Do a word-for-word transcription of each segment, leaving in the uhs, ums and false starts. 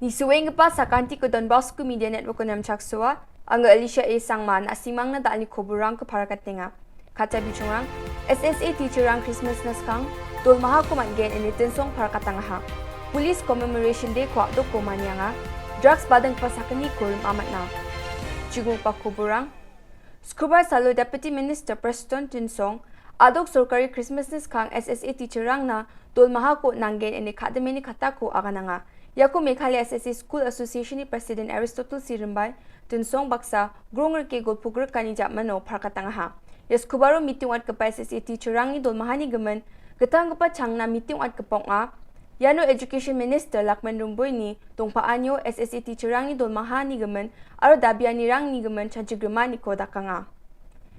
Nisuenggipa sakantiko Don Bosco Media Network-o namchaksoa, anga Alicia A Sangma, na·simangna da·alni koborrangko parakatenga. Katja bichongrang, S S A teacher-rang Christmas-na skang, dolmahako man·gen ine tinsong parakatangaha. Police Commemoration Day-ko a·doko manianga, drugs badenggipa sakgniko rim·a man·a. Chigipa koborrang, Skubar salo Deputy Minister Prestone Tynsong, a·dok sorkari Christmas-ni skang S S A teacher-rangna dolmahako nanggen ine kadimeni katako agananga. Iako Meghalaya S S A School Association-ni President Aristotle Sirimbai Tynsong baksa grong rike golpo grikani jamano parkatangaha. Ia skubaro meeting ong·atgipa S S A teacher-rangni dolmahani gimin, gitanggipa changna meeting ong·atgipa ong·a. Iano Education Minister Lakman Rumboini dongpa·anio S S A teacher-rangni dolmahani gimin aro dabianirangni gimin chanchigrimaniko dakanga.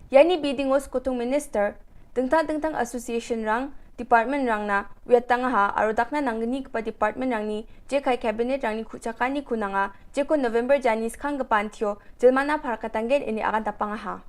Iani bidingo skotong minister, dingtang dingtang association-rang, department-rangna uiatangaha aro dakna nanggnigipa department-rangni jekai cabinet-rangni ku·chakaniko nanga, jeko November jani skanggipa antio jilmana parakatanggen ine agandapangaha.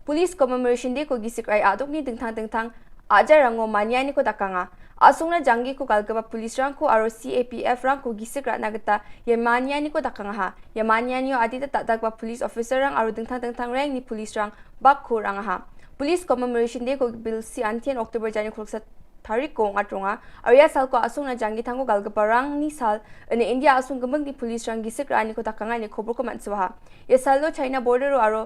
Police Commemoration Day-ko gisik rai a·dokni dingtang dingtang a·jarango manianiko dakanga. A·songna janggiko galgipa police-rangko aro C A P F-rangko gisik ra·na gita ia manianiko dakangaha. Ia manianio adita dal·dalgipa police officer-rang aro dingtang dingtang rangni police-rang bakko ra·angaha. Police Commemoration Day-ko bilsi antian October jani kolgrik sa tariko ong·atronga. Aro ia salko a·songna janggitangko galgiparangni sal, ine India a·song gimikni police-rang gisik ra·aniko dakanga ine koborko man·sibaha. Ia salo China border-o aro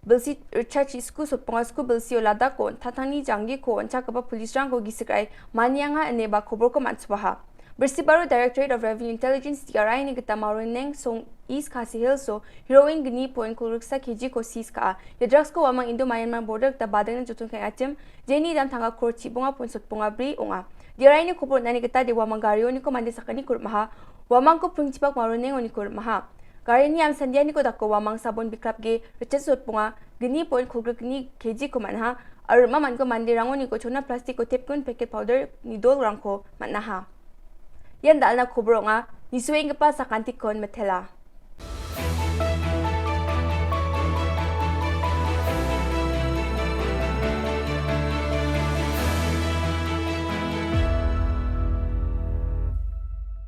bilsi ritchakchi sku sotbonga sku bilsio Ladakh-o tatangni janggiko on·chakgipa police-rangko gisik ra·e manianga ineba koborko man·sibaha. Brisbane-o Directorate of Revenue Intelligence, D R I-ni gita Maroineng Song East Khasi Hills-o heroin gni point kolgriksa K G-ko seize ka·a. Ia drugs-ko uamang Indo-Myanmar border gita badengna joton ka·engatim, jeni dam tangka kror chibonga point sotbonga bri ong·a. D R I-ni kobor on·ani gita de uamang garioniko mande sakgniko rim·aha. Uamangko pringchipak Maroineng-oniko rim·aha. Garini amsandianiko dako uamang sabon bikrapge ritchakchi sotbonga gni point kolgrikni K G-ko man·aha, aro rim·a man·gipa manderangoniko chona plastik-o tepgun packet powder-ni dolrangko man·aha. Ian dal·na kobor ong·a, nisuenggipa sakantikon mitela.